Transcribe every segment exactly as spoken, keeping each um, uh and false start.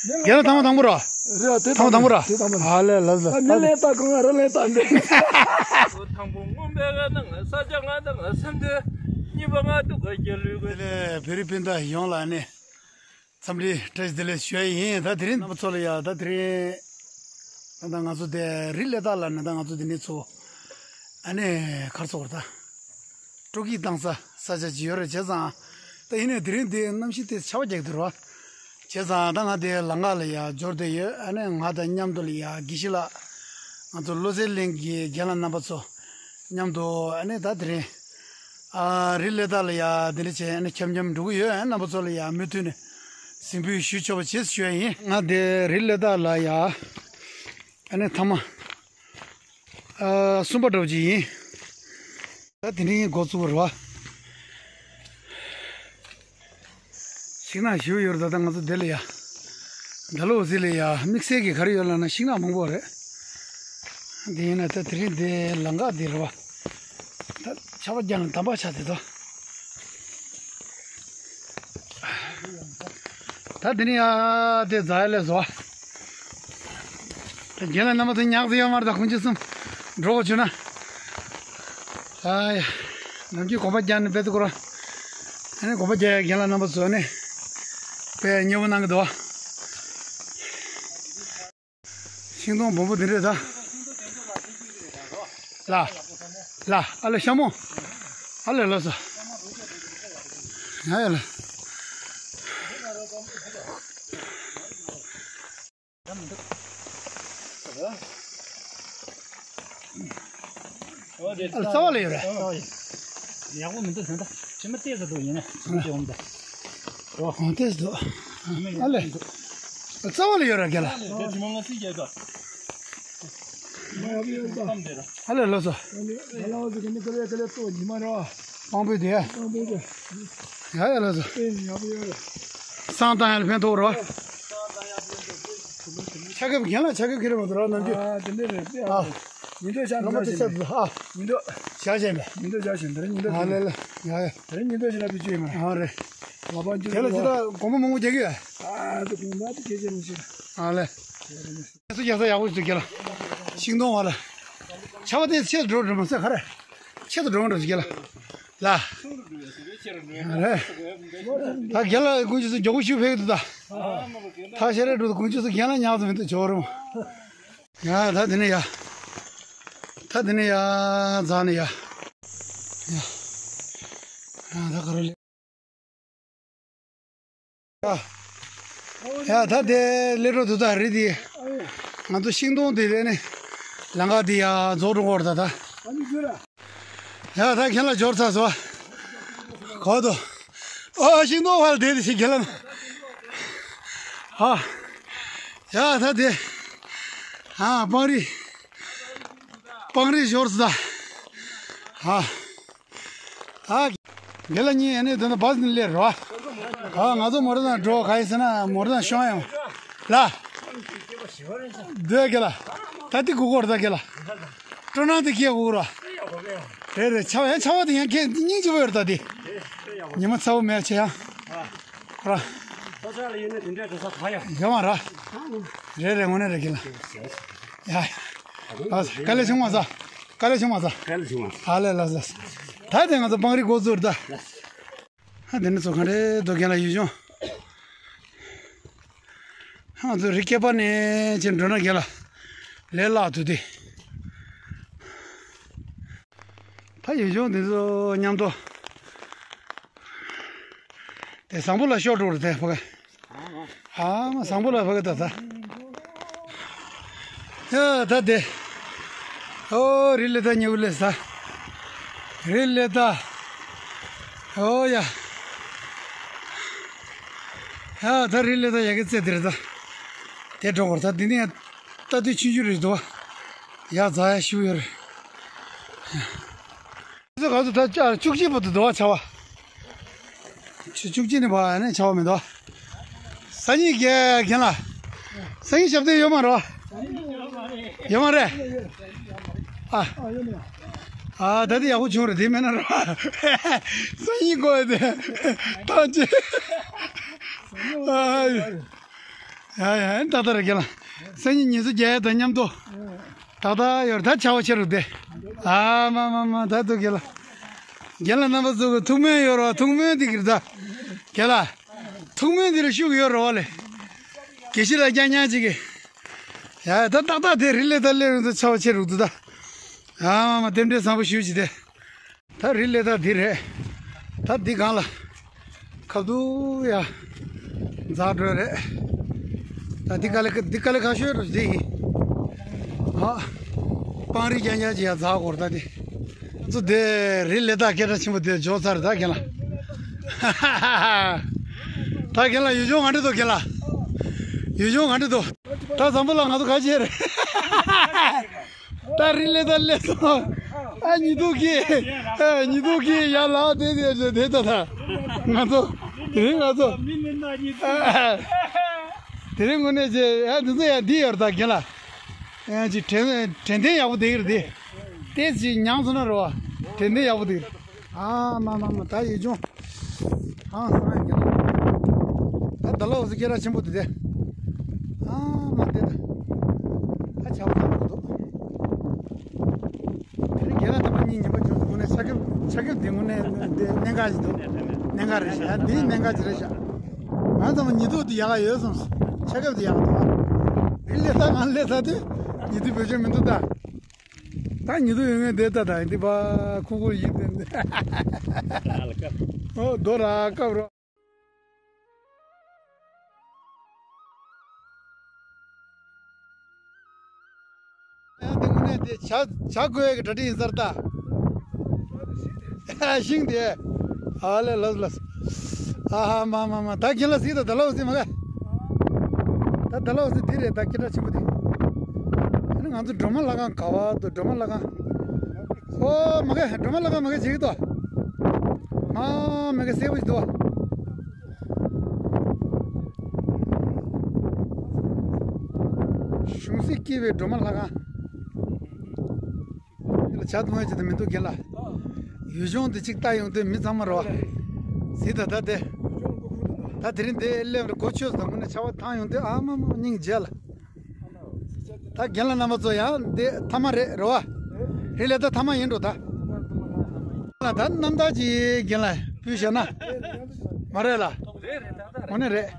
རྒན་ལགས་ཐེངས་མ་དང་པོ་ར། རེད་ཐེངས་མ་དང་པོ་ར། དེ་དང་པོ་ར། ཨ་ལས་ལགས་སོ། ཨ་མི་ལས་ལྟ་གང་ང་ར་ལས་ལྟ་འདི། དང་པོ་སྔོན་པའི་ང་དང་ས་ཆ་ང་དང་ང་ས་འདི་གཉིས་པ་ང་དུ་ག་རྒྱལ་ལུས་ག་དེ་ལས་བོད་རིགས་སྤུན་ཟླ་ཡོངས་ལ་ནི་འཚམས་འདྲི་བཀྲ་ཤིས་བདེ་ལེགས་ཞུ་ཡ་ཡིན། ད་དེ་རིང་རྣམ་པ་ཚོ་ལ་ཡ་ད་དེ་རིང་ད་ལྟ་ང་ཚོ་དེ་རི་ལས་ལྟ་ལ་ནི་ད་ང་ཚོ་དེ་ནས་ཚོ་ཨ་ནི་ཁར་ཚོགས་ར་ད། སྤྲོ་སྐྱིད་བཏང་ས་ས་ཆ་ཅིག་ཡོད་རེད། བྱས་ཙང་ད་ཡིན་ནའི་དེ་རིང་འདི་གནམ་གཤིས་དེ་ཆར་པ་རྒྱག་གི་འདུག་ར། བྱས་ཙང་ད་ང་དེ་ལམ་ཁ་ལ་ཡ་འབྱོར་བསྡད་ཡོད། ཨ་ནི་ང་དང་མཉམ་དུ་ལ་ཡ་དགེ་བཤེས་ལགས་ང་ཚོ་བློ་གསལ་གླིང་གི་རྒན་ལགས་རྣམ་པ་ཚོ་མཉམ་དུ་ཨ་ནི་ད་དེ་རིང་ཨ་རི་ལས་ལྟ་ལ་ཡ་འདི་འདྲ་བྱས་ཨ་ནི་འཁྱམ་འཁྱམ་འགྲོ་གི་ཡོད། ཨ་རྣམ་པ་ཚོ་ལ་ཡ་མུ་མཐུད་ནས་གཟིགས་འབུལ་ཞུ་ཆོག་པ་བྱེད་ཞུ་ཡ་ཡིན། ང་དེ་རི་ལས་ལྟ་ལ་ཡ་ཨ་ནི་ཐ་མ་ཨ་གསུམ་པ་འདྲ་བོ་ཅིག་ཡིན། ད་དེ་འདྲའི་འགོ་བཙུགས་པ་རེད་བ། ཤིང་ནགས་ཞེ་པོ་ཡོད་རེད། ད་ལྟ་ང་ཚོ་འདི་ལ་ཡ། ད་ལོ་འོ་ཟི་ལ་ཡ་དམིགས་བསལ་གྱི་ག་རེ་ཡོད་ལབ་ན་ཤིང་ནགས་མང་པོ་རེད། དེ་ཡིན་ན་ད་དེ་རིང་འདི་ལམ་ཁ་འདི་རེད་བ། ད་ཆར་པ་རྒྱག་ནས་དམ་པ་ཆགས་བསྡད་དོ། ད་འདི་ནས་ཡ་དེ་རྫ་ཡ་ལས་བཟོ། ད་རྒན་ལགས་རྣམ་པ་ཚོ་ཉག་ཙམ་ཡོད་མ་རེད། ད་དགུན་ཆུ་གསུམ་འགྲོ་དགོས་བྱུང་ན། ཨ་ཡ། ནམ་རྒྱུན་གོམ་པ་རྒྱག་ནས་དཔེ་ཏོག་ར། ཨ་ནི་གོམ་པ་རྒྱག་ཡ་རྒན་ལགས་རྣམ་པ་ཚོ་ནི་དཔེ་མཉེས་པོ་གནང་གི་འདུག་ཤིང་སྡོང་སྦོམ་པོ་འདི་འདྲས་ད། ལ། ལ། ཨ་ལེ་ཤ་མོ། ཨ་ལེ་ལགས་སོ། ཡ་ཡ་ལ། ཨ་ལེ་རྩ་བ་ལ་ཡོད་རེད། ཡག་པོ་མི་འདུག་ཟེར་ད། ཕྱི་མ་ཏོག་ཙམ་འདུག་ཡིན་ན་ཕྱི་མ་ཏོག་ཙམ་འདུག་ཨོ་ཏོག་ཙམ་འདུག་ཨ་ལེ། རྩ་བ་ལ་ཡོད་ར་རྒན་ལགས། ཨ་ལེ་ལགས་སོ། དཔང་པོ་དེ། ཡ་ཡ་ལགས་སོ། བསང་བཏང་ཡ་ལ་ཕན་ཐོགས་རོ། ཆ་ཁེབས་རྒན་ལགས་ཆ་ཁེབས་ཁྱེར་མ་འདུག་ར་ནམ་རྒྱུན། ཨ་དེ་འདྲས་རེད་དེ། ཨ། ཉིན་ཐོ་ཤར་ལམ་པ་དེ་ཆ་ཨ། ཉིན་ཐོ། ཤར་བཞིན་པས། ཉིན་ཐོ་ཤར་བཞིན་དེ་རིང་ཉིན་ཐོ། ཨ་ལེ་ལེ། ཡ་ཡ། དེ་རིང་ཉིན་ཐོ་ཞིག་ལ་བི་ཅུ་ཡིན་མ། ཨ་རེད། ལ་པང་ཅུ་དེ་ལ་ཅི་ལྟ་སྒོར་མོ་མང་པོ་རྒྱག་གི་ཡོད། ཨ་དེ་སྒོར་མོ་དེ་སྐད་ཆ་མི་ཤེས། ཨ་ལེ། སུ་རྒྱག་ས་ཡག་པོ་ཞིག་འདུག་རྒན་ལགས། ཤིང་སྡོང་བ་ལ། ཆར་པ་དེ་ཆེད་འགྲོ་འགྲོ་མ་ཟེར་ག་རེ། ཆེད་དུ་འགྲོ་འགྲོ་ཞིག་རྒན་ལགས། ལ། རེད། ད་རྒན་ལགས་དགུན་ཆུ་ཚོད་མགྱོགས་པོ་ཞིག་ཕེབས་འདུག་ད། ད་ཤ་རེ་འགྲོ་དུས་དགུན་ཆུ་ཚོད་རྒན་ལགས་ཉག་ཙམ་མི་འདུག་ཇོ་རུ། ཡ་ད་དེ་ནས་ཡ། ད་དེ་ནས་ཡ་རྫ་ནས་ཡ། ཡ། ཡ་ད་ག་རེ་ལས། ཡ་ད་དེ་ལས་འགྲོ་དུ་ད་རི་དེ། ང་ཚོ་ཤིང་སྡོང་དེ་ལས་ནི་ལམ་ཁ་དེ་ཡ་རྫོགས་འགྲོ་གི་རེད་ད་ད། ཡ་ད་ཁྱེད་ལ་འབྱོར་ཚར་སོང་། གོ་དོ། ཨ་ཤིང་སྡོང་བར་དེ་དེ་ཞིག་ཁྱེད་ལ། ཨ། ཡ་ད་དེ། ཨ་སྤང་རི། སྤང་རི་འབྱོར་ཚར། ཨ། ཨ། དེ་ལ་གཉིས་ཨ་ནི་དེ་ན་བ་ཟིན་ལེར་རོ། ཨ་ང་ཚོ་མོ་ར་དང་འགྲོ་ག་ཡིན་ཟེར་ན་མོ་ར་དང་ཤོང་ཡང་། ལ། འདོད་གེ་ལ། ད་ཏི་གུ་གོར་ད་གེ་ལ། སྤྲོ་སྣང་དེ་སྐྱེ་དགོས་ར། རེད་རེད་ཆ་བ་ཡང་ཆ་བ་དེ་ཡང་ཁྱེད་སྙིང་རྗེ་བོ་ཡོད་རེད་ད་དེ། ཉི་མ་ཚ་བོ་མེད་ཆེ་ཡང་། ར། ཡོད་མ་ར། རེད་རེད་དངོས་གནས་རེད་གི་ལ། ཡ། ཨ་དཀའ་ལས་བྱུང་མ་ས། དཀའ་ལས་བྱུང་མ་ས། དཀའ་ལས་བྱུང་མ་ས། ཨ་ལས་ལ་ས། ད་དེ་ང་ཚོ་སྤང་རི་འགོ་བཙུགས་རེད་ད། ཨ་དེ་ནི་ཚོ་ག་འདྲའི་རྡོ་རྒན་ལ་ཡུལ་ལྗོངས། ང་ཚོ་རི་སྐེད་པ་ནས་ཅིག་འགྲོ་ན་རྒན་ལ་ལས་སླ་འདུག་སྟེ། ད་ཡུལ་ལྗོངས་འདི་ཚོ་མཉམ་དུ་དེ་བཟང་པོ་ལ་ཤོར་འགྲོ་རེད་དེ་ཕ་གི། ཨ་མ་བཟང་པོ་ལ་ཕ་གི་ད་ད། ཡ་ད་དེ། ཨོ་རི་ལི་ད་ཉེ་བོ་ལས་ས། རི་ལི་ད། ཨོ་ཡ། ཡ་ད་རི་ལི་ད་ཡ་གི་རྩེ་དེར་ད། དེ་འགྲོ་གོ་ད་འདི་ནས་ད་དུས་ཆུང་ཆུང་རེད་དོ། ཡ་རྫ་ཡ་ཤུ་ཡོད་རེད། ཚོ་ག་ཚོད་ད་ཅ་བཅུ་གཅིག་བར་དུ་འདུག་བ་ཆ་བ། ཆུ་བཅུ་གཅིག་ནས་བ་ནས་ཆ་བ་མི་འདུག་སང་ཉིན་རྒན་རྒན་ལགས། སང་ཉིན་ཞབས་བརྟན་ཡོད་མ་རེད་བ། ཡོད་མ་རེད། ཨ། ཨ་ད་དེ་ཡག་པོ་བྱུང་རེད་དེ་མེད་ན་རེད་བ། སང་ཉིན་དགོས་དེ། ཐང་ཆད། ཨ། ཡ་ཡ་ཏག་ཏག་རེད་རྒན་ལགས། སང་ཉིན་ཉིན་གསོལ་རྒྱག་ཡ་དང་མཉམ་དུ། ཏག་ཏག་ཡོད་རེད། ད་ཆར་པ་ཆེ་རུ་བསྡད། ཨ་མ་མ་མ་ད་འདུག་རྒན་ལགས། རྒན་ལགས་རྣམ་པ་ཚོ་གི་ཐུགས་སྨོན་ཡོད་རེད་བ། ཐུགས་སྨོན་འདི་གིར་ད། རྒན་ལགས། ཐུགས་སྨོན་འདི་ལ་ཤུགས་ཡོད་རེད་བ་ལས། དགེ་བཤེས་ལགས་རྐྱང་རྐྱང་ཅིག་གིས། ཡ་ད་ཏག་ཏག་དེ་རི་ལས་ད་སླེབས་རུང་ད་ཆར་པ་ཆེ་རུ་འདུག་ད། ཨ་མ་མ་རྟེན་འབྲེལ་བཟང་པོ་ཞུ་ཅིག་དེ། ད་རི་ལས་ད་འདི་རེད། ད་འདི་སྒང་ལ། ཁ་ཐུག་ཡ། འཛེག་འགྲོ་རེད། ད་འདི་དཀའ་ལས་འདི་དཀའ་ལས་ཁག་ཤོས་རུ་འདི་ཡིན། ཨ། སྤང་རི་རྐྱང་རྐྱང་ཅིག་ཡ་འཛེག་དགོས་རེད་ད་འདི། ཚོ་དེ་རི་ལས་ད་སྐད་གྲགས་ཆེན་པོ་དེ་འཇོག་ཚར་རེད་ད་རྒན་ལགས། ད་རྒན་ལགས་ཡུལ་ལྗོངས་ག་འདྲ་འདུག་རྒན་ལགས། ཡུལ་ལྗོངས་ག་འདྲ་འདུག་ད་བཟང་པོ་ལགས་ང་ཚོ་ག་བྱེད་རེད། ད་རི་ལས་ད་སླེབས་སོང་། ཨ་ཉི་གདུགས་ཀྱིས། ཨ་ཉི་གདུགས་ཀྱིས་ཡར་ལངས་དེ་དེ་དེ་ད་ད། ང་ཚོ། དེ་རིང་ང་ཚོ། དེ་རིང་དངོས་གནས་ཅེ་ཨ་འདི་ཚོ་ཡང་འདི་ཡོད་རེད་ད་རྒན་ལགས། ཨ་ཅི་དྲན་དྲན་རྟེན་ཡག་པོ་དེ་གི་རེད་དེ། ཏོག་ཙམ་མྱངས་སོང་ན་རེད་བ། དྲན་རྟེན་ཡག་པོ་དེ་གི་རེད། ཨ་མ་མ་མ་ད་ཡུལ་ལྗོངས། ཨང་སང་ཡང་རྒྱ་ལ། ད་ད་ལོ་འོ་ཟི་སྐད་གྲགས་ཆེན་པོ་དེ་དེ། ཨ་མ་དེ་ད། ཨ་ཆ་བ་ད་མ་འདུག་དེ་རིང་རྒན་ལགས་རྣམ་པ་གཉིས་ཉན་པ་བྱུང་སོང་། དངོས་གནས་ཆ་ཁེབས་ཆ་ཁེབས་དེ་དངོས་གནས་འདི་གནད་འགག་ཅིག་འདུག་གནད་འགག་རེད་ཤག་འདིའི་གནད་འགག་ཅིག་རེད་ཤག་ང་ཚང་མ་ཉི་གདུགས་དེ་ཡག་ག་ཡོད་སོང་། ཆ་ཁེབས་དེ་ཡག་ག་འདུག་ཨ། དེ་སླེབས་ད་ང་སླེབས་ད་དུས་ཉི་གདུགས་བེད་སྤྱོད་མི་འདུག་ད། ད་ཉི་གདུགས་ཡོད་ངེས་བསྡད་ད་ད་འདི་པ་ཁུག་ཁུག་ཡིན་ཏེ། ཨོ་རྡོ་ར་སྐབས་རོ། ཡང་དེ་དངོས་གནས་དེ་བྱ་བྱ་དགོས་ཀྱི་གྲ་སྒྲིག་ཡིན་ས་རེད་ད། ཤིང་དེ། ཨ་ལེ་ལགས་ལགས། ཨ་ཧ་མ་མ་མ་ད་རྒན་ལགས་གཟིགས་དང་ད་ལོ་གཟིགས་མ་ག་ད་ད་ལོ་གཟིགས་དེ་རེད་ད་སྐད་གྲགས་ཆེན་པོ་དེ། ཨ་ནི་ང་ཚོ་སྒྲོལ་མ་ལྷ་ཁང་ག་བ་འདུག་སྒྲོལ་མ་ལྷ་ཁང་། ཨོ་མ་ག་སྒྲོལ་མ་ལྷ་ཁང་མ་ག་བྱེད་ཀྱི་འདུག་ཨ་མ་ག་གསལ་པོ་ཞིག་འདུག་གཞུང་སྲིད་སྐྱིད་པའི་སྒྲོལ་མ་ལྷ་ཁང་། འདི་ལ་བྱ་དུང་བ་ཅི་དང་མི་འདུག་རྒན་ལགས། ཡུལ་ལྗོངས་འདི་གཅིག་ལྟ་ཡོང་དུས་མི་ཚང་མ་རོ། གཟིགས་དང་ད་དེ། ད་དེ་རིང་འདི་སླེབས་རེ་གོ་ཆོད་སོང་། དངོས་གནས་ཆར་པ་བཏང་ཡོང་དུས་ཨ་མ་མ་སྙིང་རྗེ་ལ། ད་རྒན་ལགས་རྣམ་པ་ཚོ་ཡང་འདི་མཐའ་མ་རེད་རོ་བ། རེད་ལས་ད་མཐའ་མ་ཡིན་འགྲོ་ད། ལ་ད་རྣམ་ཐར་ཅིག་རྒན་ལགས་ཕུལ་བཞག་ན། མ་རེད་ལ། དངོས་གནས་རེད།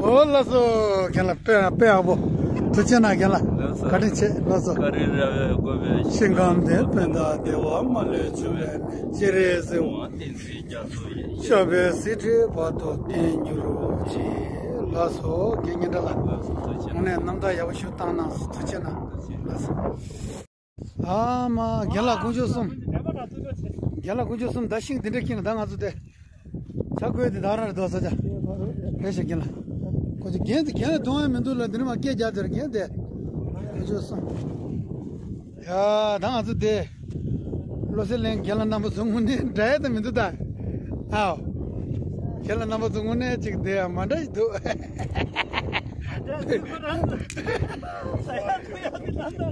ཨོ་ལགས་སོ། རྒན་ལགས་དཔེ་དཔེ་ཡག་པོ། ཐུགས་རྗེ་གནང་རྒན་ལགས། ལགས་སོ། བཀའ་དྲིན་ཆེ་ལགས་སོ། བཀའ་དྲིན་ར་བའི་གོ་བའི་ཤིང་ཁམས་འདིར་ཕན་བདག་བདེ་བ་མ་ལུས་འབྱུང་བའི་སྤྱན་རས་གཟིགས་དབང་བསྟན་འཛིན་རྒྱ་མཚོ་ཡི། ཞབས་པད་སྲིད་མཐའི་བར་དུ་བརྟན་གྱུར་ཅིག་ལགས་སོ། རྒན་སྙན་གྲགས་ལགས། ལགས་སོ། ཐུགས་རྗེ་གནང་། དངོས་གནས་རྣམ་ཐར་ཡག་པོ་ཞིག་བཏང་གནང་སོང་། ཐུགས་རྗེ་གནང་། ལགས་སོ། ཨ་མ་རྒན་ལགས་དཀོན་མཆོག་གསུམ། རྒན་ལགས་དཀོན་མཆོག་གསུམ། ད་ཤིང་འདི་འདྲ་ཁྱེར་ན་ད་ང་ཚོ་དེ། ཆ་བགོས་དེ་ད་རང་རེད་དོ་ས་ཆ། རེད་ཤག་རྒན་ལགས། དཀོན་མཆོག་རྒན་དེ་རྒན་ལ་མཐོང་ཡ་མི་འདུག་ལ་འདི་ནས་མར་སྐད་རྒྱག་དེར་རྒན་དེ། དཀོན་མཆོག་གསུམ། ཡ་ད་ང་ཚོ་དེ། བློ་གསལ་གླིང་རྒན་ལགས་རྣམ་པ་ཚོ་དངོས་གནས་འདྲ་ཡ་ད་མི་འདུག་ད། ཨའོ། རྒན་ལགས་རྣམ་པ་ཚོ་དངོས་གནས་ཅིག་དེ་ཡང་མ་འདྲ་ཞིག་འདུག་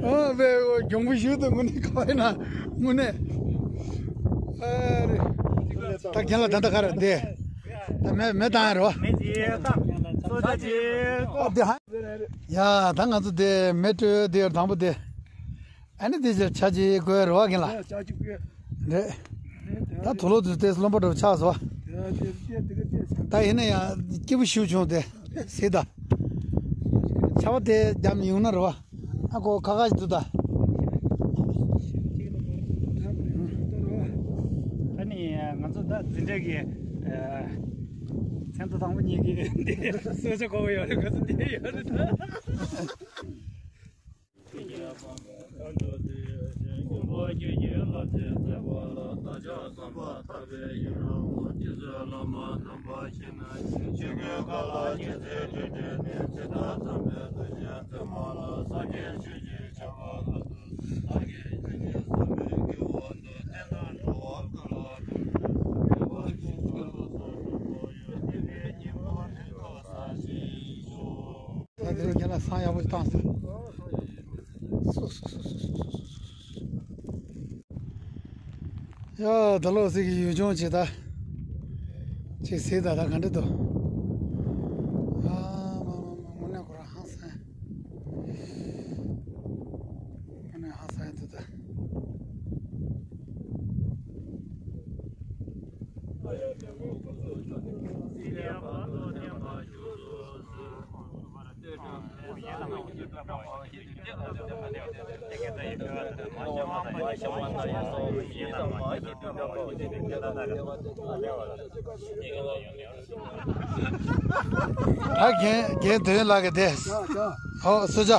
ཨོ་བེ་ཨོ་གྱོང་པོ་ཞུ་དང་དངོས་གནས་ཁ་བའི་ན་དངོས་གནས། ཨ་རེ། ད་རྒན་ལགས་ད་ལྟ་ག་རེ་བསྡད། ད་མེ་མེ་བཏང་ཡ་རེད་བ། མེ་ཅི་ད་སོ་ཆ་ཅི་ཨོ་བདེ་ཧ། ཡ་ད་ང་ཚོ་དེ་མེ་སྤྲོད་དེ་དང་པོ་དེ། ཨ་ནི་དེ་ཕྱིར་ཆ་ཅིག་བགོས་རེད་བ་རྒན་ལགས། ཡ་ཆ་ཅིག་བགོས། རེད། ད་དུག་ལོག་དུས་དེ་རློན་པ་འདྲ་པོ་ཆགས་སོང་བ། ད་ཡིན་ན་ཡང་སྐྱིད་པོ་ཞེ་པོ་བྱུང་སྟེ་གཟིགས་དང་། ཆར་པ་དེ་བརྒྱབ་ནས་ཡོང་ན་རེད་བ། ཨ་ཁོ་ཁ་ཁ་ཞིག་འདུག་ད། ང་ཚོ་ད་འཛིན་གྲྭ་གི་ཨ་མཚན་ཐོ་དང་པོ་གཉིས་ཀྱི་འདི་གསོལ་ཇ་གོ་གི་ཡོད་རེད། ག་ཚོད་འདི་ཡོད་རེད་ད། ད་དེ་རིང་ཁྱེད་ལ་སང་ཡག་པོ་ཞིག་བཏང་སོང་། སོ་སོ་སོ། ཡ། ད་ལོ་ཟིག་གི་ཡུལ་ལྗོངས་ཅིག་ད། ཅིག་ཟིག་ད་ད་ག་འདྲ་འདུག་ཨ་མ་མ་མ། དངོས་གནས་ཁོ་རང་ཧང་སང་། དངོས་གནས་ཧང་སང་ཡ་འདུག་ད། ད་རྒན་རྒན་དོན་ལགས་ཀྱི་དེ། ཨོ་གསོལ་ཇ།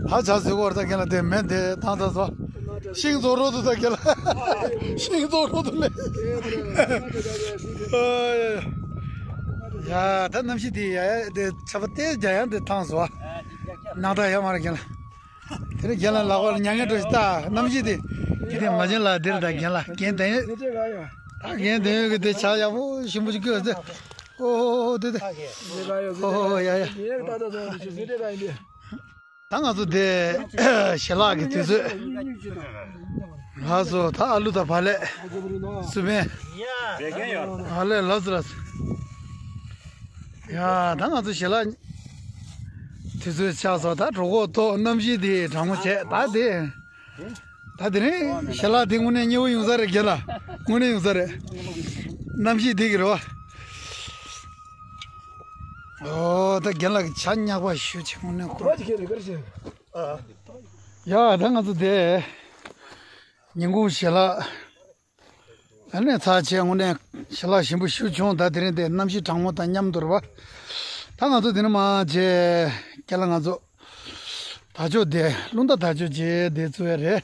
ད་ཇ་ཟེར་གོ་ད་རྒན་ལགས་དེ་མེད་དེ་ཐང་ཐང་བཟོ། ཤིང་བཟོ་རོགས་དུ་ད་རྒན་ལགས། ཤིང་བཟོ་རོགས་དུ་ལེ། ཨོ་ཡ་ཡ། ད་གནམ་གཤིས་དེ་ཡ་ཡ་དེ་ཆར་པ་ཏོག་ཙམ་རྒྱག་ཡང་དེ་ཐང་བཟོ། ནག་ཐག་ཡ་མ་རེད་རྒན་ལགས། དེ་ནས་རྒན་ལགས་ལག་པ་ལ་མྱ་ངན་འགྲོ་ཞིག་ལྟ། གནམ་གཤིས་དེ། དེ་དེ་མ་བྱན་ལ་དེར་ད་རྒན་ལགས་རྒན་དེ། ད་རྒན་དེ་ཡོད་གི་དེ་ཆ་ཡག་པོ་ཞིམ་པོ་ཞིག་བསྐོལ་ཟེར། ཨོ་ཨོ་ཨོ་དེ་དེ། ཨོ་ཨོ་ཡ་ཡ། ད་ང་ཚོ་དེ་ཞལ་ལག་གི་དུས་ཚོད། ལགས་སོ། ད་ཨ་ལུ་དང་བག་ལེབ། སུ་ཕན། བག་ལེབ་ལགས་སོ་ལགས་སོ། ཡ། ད་ང་ཚོ་ཞལ་ལག་དུས་ཚོད་ཆགས་སོང་། ད་གྲོད་ཁོག་ལྟོགས། གནམ་གཤིས་དེ་གྲང་མོ་བྱས་ད་དེ། ད་དེ་རིང་ཞལ་ལག་དེ་དངོས་གནས་མཉེས་པོ་ཡོང་ས་རེད་རྒན་ལགས། དངོས་གནས་ཡོང་ས་རེད། གནམ་གཤིས་དེ་གི་རེད་བ། ཨོ་ད་རྒན་ལགས་ཀྱི་ཇ་མྱགས་པ་ཞུ་ཆེ་དངོས་གནས་ཁོ། ཡ། ད་ང་ཚོ་དེ་ཉིན་གུང་ཞལ་ལག་ཨ་ནི་ཚར་བྱས་དངོས་གནས་ཞལ་ལག་ཞིམ་པོ་ཞིག་བྱུང་། ད་དེ་རིང་དེ་གནམ་གཤིས་གྲང་མོ་དང་མཉམ་དུ་རེད་བ། ད་ང་ཚོ་དེ་ནས་མར་བྱས་རྒན་ལགས་ང་ཚོ་དར་ལྕོག་དེ་རླུང་རྟ་དར་ལྕོག་བྱས་དེ་ཚུར་ཡ་རེད།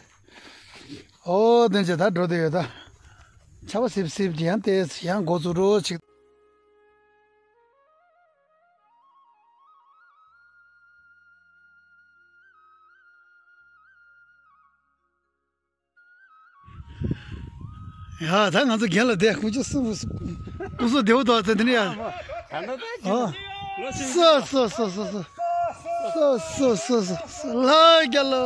ཨོ་དེ་བྱས་ད་འགྲོ་དེ་ཡོད་ད། ཆར་པ་སིབ་སིབ་དེ་ཡང་དེ་ཡང་འགོ་ཚུགས་འགྲོ་ཅིག་ཡ། ད་ང་ཚོ་རྒན་ལགས་དེ་ཁོང་ཚོ་སུ་སུ་སུ་བདེ་བོ་འདུག་ཚེ་འདི་ནས་ཡ། ཨ། སོ་སོ་སོ་སོ་སོ། སོ་སོ་སོ་སོ། ལྷ་རྒྱལ་ལོ།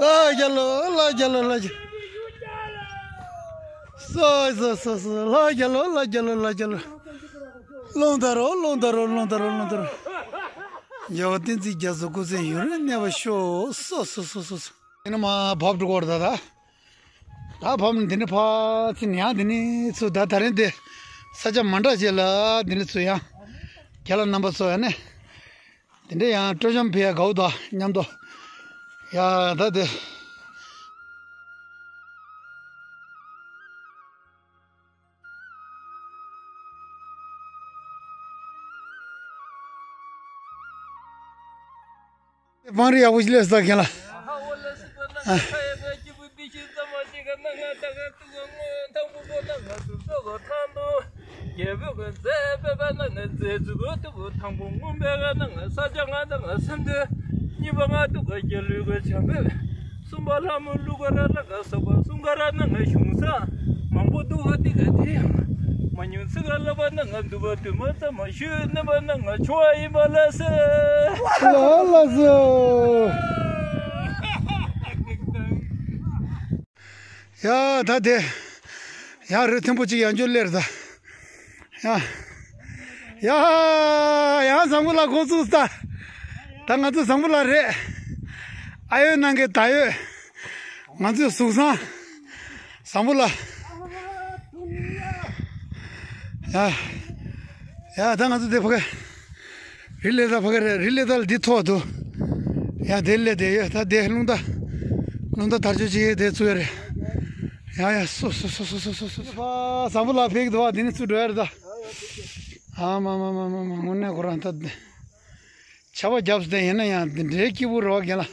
ལྷ་རྒྱལ་ལོ། ལྷ་རྒྱལ་ལོ། ལྷ་རྒྱལ། སོ་སོ་སོ་སོ། ལྷ་རྒྱལ་ལོ། ལྷ་རྒྱལ་ལོ། ལྷ་རྒྱལ་ལོ། རླུང་དར་རོ། རླུང་དར་རོ། རླུང་དར་རོ། རླུང་དར་རོ། རྒྱལ་བ་བསྟན་འཛིན་རྒྱ་མཚོ་སྐུ་ཚེ་ཡུན་རིང་གནས་པར་ཤོག་སོ་སོ་སོ་སོ་སོ། དེ་ནས་མར་བབས་འགྲོ་གི་རེད་ད། ད་བབས་ནས་དེ་ནས་ཕར་ཚུར་ཡང་དེ་ནས་ཚུར་ད་ད་རིང་དེ་ས་ཆ་མ་འདྲ་ཞིག་ལ་དེ་ནས་ཚུར་ཡང་རྒན་ལགས་རྣམ་པ་ཚོ་ཡང་ནས་དེ་འདྲ་ཡང་སྤྲོ་འཆམ་ཕུལ་ཡ་དགའ་བོ་དང་མཉམ་དུ་ཡ་ད་དེ། བང་རི་ཡག་པོ་ཞིག་སླེབས་སོང་རྒན་ལགས། རྒྱལ་པོའི་གི་མཛད་པའི་བར་ན་ང་མཛད་བཙུགས་གི་ཐང་པོ་སྔོན་པའི་ག་ན་ང་ས་ཆ་ང་དང་ང་སེམས་དོན་གཉིས་པ་ང་ཏུ་ག་རྒྱལ་ལུས་གི་བྱམས་པའི་གསུམ་པ་ལྷ་མོ་ཀླུ་མཁར་ལ་ང་སོགས་པ་གསུམ་ཀ་ར་ན་ང་གཞུང་ས་མང་པོ་འདུག་ག་དེ་ག་དེ་ཡང་མ་ཉུང་ཚིག་ག་ལ་བ་ན་ང་འདུ་བ་དུ་མ་ཙམ་མ་ཞུས་ནི་བ་ན་ང་ཆུང་བ་ཡིན་པ་ལ་ཟེར། ལ་ལ་ཟེར། ཡ་ད་དེ་ཡང་རི་མཐོན་པོ་གཅིག་ཡང་འཇོག་སླེབས་ད། ཡ་ཡ་ཡ་བཟང་པོ་ལ་འགོ་བཙུགས་ད། ད་ང་ཚོ་བཟང་པོ་ལ་རེད། ཨ་ཡོད་ནང་གི་ད་ཡོད། ང་ཚོའི་གཟུགས་བཟང་། བཟང་པོ་ལ། ཡ་ཡ་ད་ང་ཚོ་དེ་ཕ་གི། རི་ལས་ད་ཕ་གི་རེད། རི་ལས་ད་ལ་འདི་ཐོག་ཏུ། ཡ་དེ་ལས་དེ་ཡོད་ད་དེ་རླུང་རྟ། རླུང་རྟ་དར་ལྕོག་ཅིག་དེ་ཚུགས་ཡོད་རེད། ཡ་ཡ་སོ་སོ་སོ། བཟང་པོ་ལ་ཕེག་འདུག་བ། དེ་ནི་ཚུར་འགྲོ་ཡ་རེད་ད། ཨ་མ་མ་མ་མ་མ། དངོས་གནས་ཁོ་རང་ད། ཆར་པ་བརྒྱབ་སྟེ་ཡིན་ན་ཡང་འདི་འདྲའི་སྐྱིད་པོ་རེད་བ་རྒན་ལགས།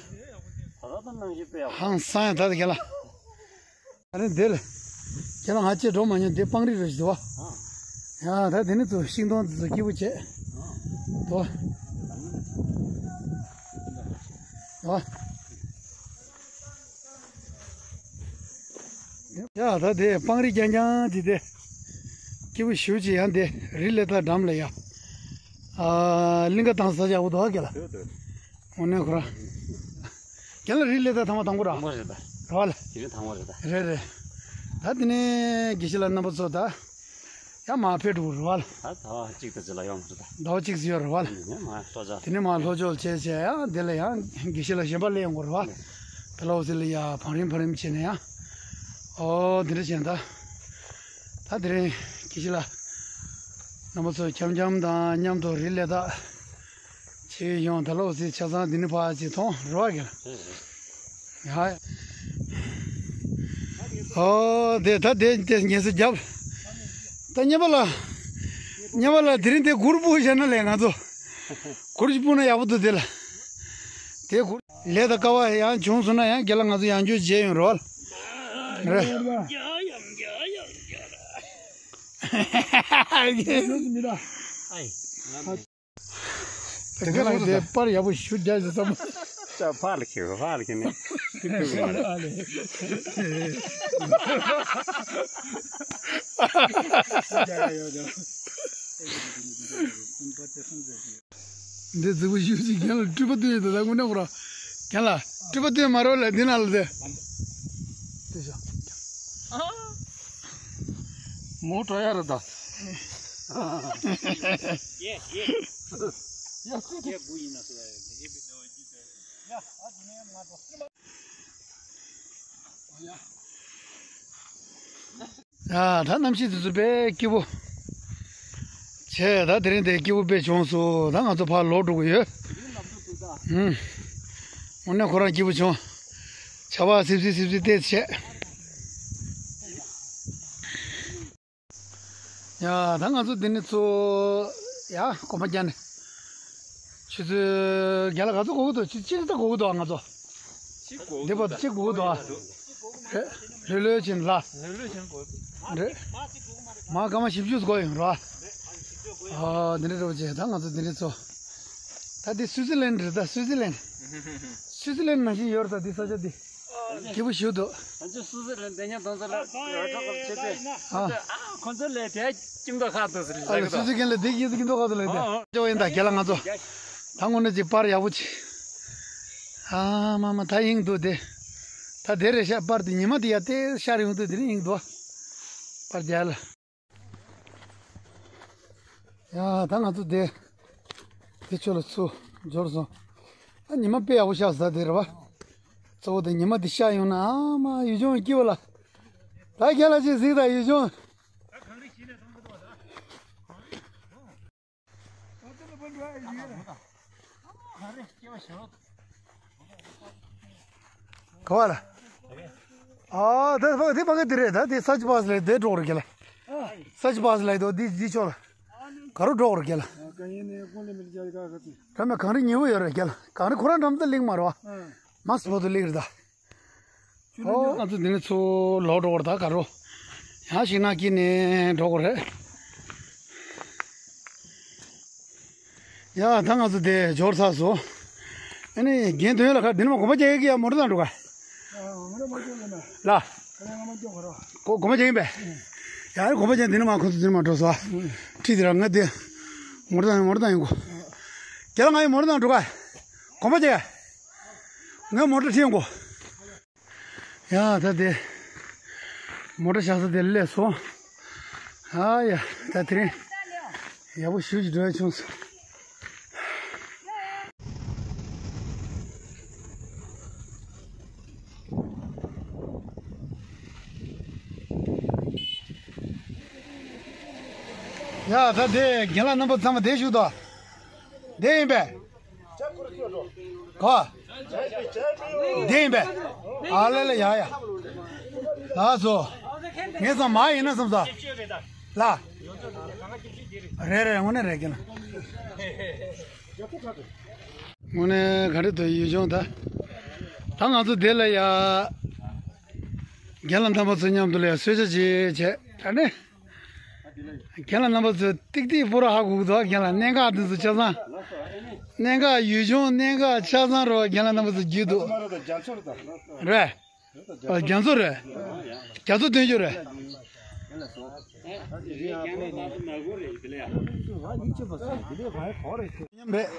ཧང་སང་ཡ་ད་རྒན་ལགས། ཨ་ནི་འདི་ལ། ཁྱེད་རང་ང་ཅིག་འགྲོ་མ་མྱོང་། འདི་སྤང་རི་རེད་ཟེར་བ། ཡ་ད་དེ་ནི་ཚོ་ཤིང་སྡོང་འདི་ཚོ་སྐྱིད་པོ་བྱས། འདུག་བ། ཡ་ད་དེ་སྤང་རི་རྐྱང་རྐྱང་ཅིག་དེ། སྐྱིད་པོ་ཞེ་པོ་ཅིག་ཡང་དེ་རི་ལས་ད་འགྲམ་ལ་ཡ། ཨ་གླིང་ག་དང་ས་ཆ་འུ་དོ་ག་ལ། དངོས་གནས་ཁོ་རང་། རྒན་ལགས་རི་ལས་ད་ཐང་པ་དང་པོ་ར། དང་པོ་རེད་ད། ར་བ་ལ། དེ་རིང་དང་པོ་རེད་ད། རེད་རེད། ད་དེ་ནས་དགེ་བཤེས་ལགས་རྣམ་པ་ཚོ་ད། ཡ་མ་ཕེབས་འགྲོ་ར་བ་ལ། ད་ཟླ་བ་གཅིག་ད་ཅི་ལ་ཡོང་མ་རེད་ད། ཟླ་བ་གཅིག་ཙམ་ཡོད་ར་བ་ལ། ཡ་མ་ལྷོ་ཅག་དེ་ནས་མ་ལྷོ་ཕྱོགས་བྱས་བྱས་ཡ་དེ་ལ་ཡ་དགེ་བཤེས་ལགས་གཞན་པ་སླེབས་ཡོང་གོ་ར་བ་ལ། དེ་ལ་འོ་ཟི་ལ་ཡ་བང་རིམ་བང་རིམ་བྱས་ནས་ཡ། ཨོ་དེ་འདྲ་བྱས་ད། ད་དེ་རིང་དགེ་བཤེས་ལགས་རྣམ་པ་ཚོ་འཆམ་འཆམ་དང་མཉམ་དུ་རི་ལས་ད། ཆེ་ཡོང་ད་ལོ་སི་ཆ་ཚང་འདི་ནི་ཕ་ཅིག་མཐོང་རོགས་གི་ལ། ཡ། ཨོ་དེ་ད་དེ་དེ་ངེས་སུ་རྒྱབ། ད་ཉེ་པ་ལ། ཉེ་པ་ལ་དེ་རིང་དེ་གུར་སྤུ་བྱས་ན་ལས་ང་ཚོ། གུར་ཞིག་སྤུ་ན་ཡག་པོ་འདུག་དེ་ལ། དེ་གུར་ལས་ད་ཀ་བ་ཡང་བྱུང་སོང་ན་ཡང་རྒན་ལགས་ང་ཚོ་ཡང་བསྐྱར་མཇལ་ཡོང་རོགས་ལ། རེད། དེ་ག་ལ་དེ་པར་ཡག་པོ་ཞུ་རྒྱག་ཟེར་བསམ། ཅག་ཕར་ལ་ཁྱེར་ཕར་ལ་ཁྱེར་ནས། འདི་རྫི་བོ་ཞུ་ཅིག་རྒན་ལ་སྤྲུལ་པ་སྟོན་ཡོད་དོ། ད་དངོས་གནས་ཁོ་རང་རྒན་ལ་སྤྲུལ་པ་སྟོན་མ་རོགས་ལ་འདི་ན་ལ་དེ། དེ་ཤ། མོ་འགྲོ་ཡ་རེད་ད། ཡེ་ཡེ། ཡ་ཁུ་ཁུ། ཡ་ད་གནམ་གཤིས་དེ་ཚོ་དཔེ་སྐྱིད་པོ། བྱས་ད་དེ་རིང་དེ་སྐྱིད་པོ་དཔེ་བྱུང་སོང་། ད་ང་ཚོ་ཕར་ལོག་འགྲོ་གི་ཡོད། ཧུམ། དངོས་གནས་ཁོ་རང་སྐྱིད་པོ་བྱུང་། ཆར་པ་སིབ་སིབ་སིབ་སིབ་བལྟས་བྱས། ཡ་ད་ང་ཚོ་འདི་ནས་ཚུར་ཡ་གོམ་པ་རྒྱག་ནས། ཆུ་ཚོད་རྒན་ལགས་ག་ཚོད་འགོར་གི་འདུག་ཅི་ཅི་ལྟར་འགོར་གི་འདུག་ང་ཚོ། འདི་བར་དུ་གཅིག་འགོར་གི་འདུག་ཨ། རེད། ལྷོད་ལྷོད་ཕྱིན་ལ། རེད། མ་སྐར་མ་བཞི་བཅུ་འགོར་ཡོང་རོགས་ཨ། འདི་འདྲ་རེད་བྱས་ད་ང་ཚོ་འདི་འདྲ་ཚོ། ད་འདི་སུའི་ཙི་ལན་རེད་ད། སུའི་ཙི་ལན། སུའི་ཙི་ལན་ནང་བཞིན་ཡོད་རེད་ད་འདི་ས་ཆ་འདི། སྐྱིད་པོ་ཞིག་འདུག་ང་ཚོ་སུའི་ཙི་ལན་འདི་ཉིད་དང་ཚོ་ལ་རོགས་ཁྲོག་ཁྲོག་བྱེད་དེ། ཨ། ཁོ་ཚོ་ལས་དེ་ཁྱིམ་ཐོག་ཁག་ཏུ་ཟེར་ཨ་ལ་ལ་སུའི་ཙི་ལན་ལ་འདི་ཡིན་ཟེར་ཁྱིམ་ཐོག་ཁག་ཏུ་ལས་དེ། ཨ། ཅོ་ཡིན་ད་རྒན་ལགས་ང་ཚོ། ད་དངོས་གནས་ཅིག་པར་ཡག་པོ་ཅིག་ཨ་མ་མ་ད་ཡིན་འདུག་དེ། ད་དེ་རེད་ཤག་པར་དེ་ཉི་མ་དེ་ཡ་དེ་ཤར་ཡོང་དུས་དེ་རིང་ཡིན་འདུག་པར་རྒྱག་ལ། ཡ་ད་ང་ཚོ་དེ། དེ་ཆོ་ལ་ཚུར་འབྱོར་སོང་། ད་ཉི་མ་དཔེ་ཡག་པོ་ཤར་སོང་ད་དེ་རེད་བ། གཙོ་བོ་དེ་ཉི་མ་དེ་ཤར་ཡོང་ན་ཨ་མ་ཡུལ་ལྗོངས་སྐྱིད་པོ་ལ། ད་རྒན་ལགས་ཅིག་གཟིགས་ད་ཡུལ་ལྗོངས། ག་བ་ལ། ཨ་ད་ཕ་དེ་ཕ་གི་དེ་རེད་ད། དེ་ས་ཅི་པ་སི་ལ་དེ་འགྲོ་རེད་ག་ལ། ས་ཅི་པ་སི་ལ་དོ་དེ་དེ་ཕྱོགས་ལ། ག་རུ་འགྲོ་རེད་ག་ལ། ར་མེ་གངས་རི་ཉེ་བོ་ཡོད་རེད་ག་ལ། གངས་རི་ཁོ་རང་འགྲམ་དུ་གླིང་མ་རེད་བ། མ་སི་བོ་དུ་གླིང་རེད་ད། ཨོ་ང་ཚོ་འདི་ནས་ཚུར་ལོག་འགྲོ་བར་ད་ག་རུ། ཡང་ཤིང་ནགས་དཀྱིལ་ནས་འགྲོ་དགོས་རེད། ཡ་ད་ང་ཚོ་དེ་འབྱོར་ཚར་སོང་། ཨ་ནི་རྒན་དོན་ལ་ཁ་འདི་ནས་མ་གོམ་པ་རྒྱག་གི་ཡ་མོ་ཊ་ནང་འགྲོ་ག་ལ། གོ་གོམ་པ་རྒྱག་འདི་ནས་མ་ཁོ་ཚོ་འདི་ནས་མ་འགྲོ་སོང་ཨ། ཁྲིད་དེ་ར་ང་དེ་མོ་ཊ་དང་མོ་ཊ་དང་ཡོང་གོ་ཁྱེད་རང་ང་ཡི་མོ་ཊ་དང་འགྲོ་ག་གོམ་པ་རྒྱག་ངས་མོ་ཊ་ཁྲིད་ཡོང་གོ་ཡ་ད་དེ། མོ་ཊ་བཞག་ས་དེ་སླེབས་སོང་། ཨ་ཡ་ད་དེ་རིང་ཡག་པོ་ཞེ་ཅིག་འགྲོ་ཡ་བྱུང་སོང་། ཡ་ད་དེ་རྒན་ལགས་རྣམ་པ་ཚང་མ་བསྡད་བཞུགས་དང་། བསྡད་ཡིན་པས། ག་འདི་ཡིན་པས། ཨ་ལེ་ལེ་ཡ་ཡ། ལགས་སོ། ངས་ཙང་མ་ཡིན་ན་བསམ་ས། ལ། རེད་རེད། དངོས་གནས་རེད་ཀྱི་ན། དངོས་གནས་ག་རེ་འདུག་ཡུལ་ལྗོངས་ད། ད་ང་ཚོ་འདི་ལ་ཡ། རྒན་ལགས་རྣམ་པ་ཚོ་མཉམ་དུ་ལ་ཡ་གསོལ་ཇ་ཅིག་བྱས་ད་ནི། རྒན་ལགས་རྣམ་པ་ཚོས་ཏིག་ཏིག་པོ་ར་ཧ་གོ་གི་འདུག་རྒན་ལགས་གནད་འགག་འདི་ཚོ་ཆ་ཚང་། གནད་འགག་ཡུལ་ལྗོངས་གནད་འགག་ཆ་ཚང་རེད་བ། རྒན་ལགས་རྣམ་པ་ཚོ་བརྒྱུད་འདུག་རེད། རྒྱ་མཚོ་རེད། རྒྱ་མཚོ་སྟོན་རྒྱུ་རེད། མཉམ་རེད།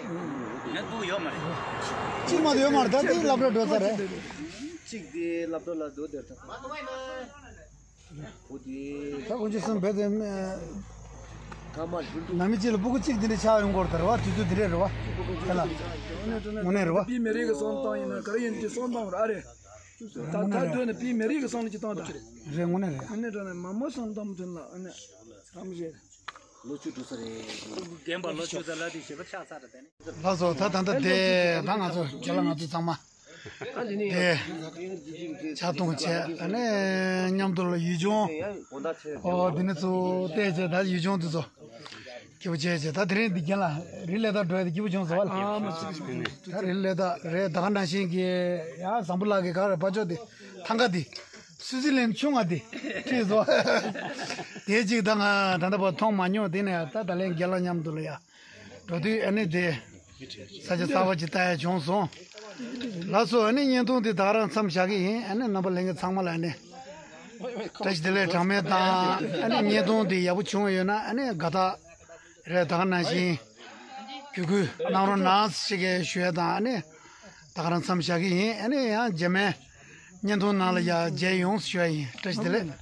གཅིག་མ་གཏོགས་ཡོད་མ་རེད། ད་དེ་སློབ་གྲྭ་འགྲོ་ས་རེད། གཅིག་དེ་སློབ་གྲྭ་ལ་འགྲོ་བསྡད་ད། ད་དཀོན་མཆོག་གསུམ་བེད་དེ་ནམ་མི་གཅིག་ལ་སྤུ་གུ་གཅིག་དེ་འདྲ་ཆགས་ཡོང་གི་རེད་ད་རེད་བ། དུས་ཚོད་དེ་འདྲ་རེད་བ། དེ་ལ་དངོས་གནས་རེད་བ། པི་མེ་རི་གི་སོང་བཏང་ཡིན་ན་ག་རེ་ཡིན་དེ་སོང་བཏང་ར་རེད། ད་ད་དུས་ནས་པི་མེ་རི་གི་སོང་ལ་ཅི་བཏང་ད། རེད། དངོས་གནས་རེད། ཨ་ནི་དྲ་ནས་མ་མོ་སོང་བཏང་མཐུན་ལ་ཨ་ནི་རམ་རེད། ལོ་བཅུ་དྲུག་ས་རེད། རྒན་པ་ལོ་བཅུ་ཙམ་ལ་དེ་ཞེ་པོ་ཆགས་ཚར་རེད་དེ་ནི། ལགས་སོ། ད་ད་ལྟ་དེ་ད་ང་ཚོ་རྒན་ལགས་ང་ཚོ་ཚང་མ་དེ་ཕྱག་སྟོང་བྱས་ཨ་ནི་མཉམ་དུ་ལ་ཡུལ་ལྗོངས། ཨོ་དེ་ནི་ཚོ་བལྟས་བྱས་ད་ཡུལ་ལྗོངས་དེ་ཚོ་སྐྱིད་པོ་བྱས་བྱས་ད་དེ་རིང་འདི་རྒན་ལགས་རི་ལས་ད་འགྲོ་ཡ་དེ་སྐྱིད་པོ་བྱུང་སོང་བ་ལ། ད་རི་ལས་ད་རེད། ད་ག་ནང་བཞིན་གྱི་ཡང་བཟང་པོ་ལགས་ཀྱི་ག་རེ་ཕར་ཕྱོགས་དེ་ཐང་ག་དེ། སུའུ་ཙི་ལན་ཆུང་བ་དེ་ཁྲིད་སོང་། དེ་གཅིག་ད་ང་ད་ལྟ་བར་མཐོང་མ་མྱོང་། དེ་ནས་ད་ད་ལན་རྒན་ལགས་མཉམ་དུ་ལ་ཡ་འགྲོ་དུས་ཨ་ནི་དེ་ས་ཆ་གསར་པ་ཅིག་ལྟ་ཡ་བྱུང་སོང་། ལགས་སོ། ཨ་ནི་བརྙན་ཐུང་དེ་ད་ག་རང་མཚམས་བཞག་གི་ཡིན། ཨ་ནི་རྣམ་པ་ལྷན་རྒྱས་ཚང་མ་ལ་ཨ་ནི་བཀྲ་ཤིས་བདེ་ལེགས་གྲངས་མེད་དང་། ཨ་ནི་བརྙན་ཐུང་དེ་ཡག་པོ་བྱུང་བ་ཡོད་ན་ཨ་ནི་དགའ་རྟགས་རེད། ད་ག་ནང་བཞིན་བརྒྱུད་སྐུལ་གནང་རོགས་གནང་ཞེས་ཞུ་ཡ་དང་། ཨ་ནི་ད་ག་རང་མཚམས་བཞག་གི་ཡིན། ཨ་ནི་ཡང་རྗེས་མའི་བརྙན་ཐུང་ནང་ལ་ཡ་མཇལ་ཡོང་ཞུ་ཡ་ཡིན། བཀྲ་ཤིས་བདེ་ལེགས།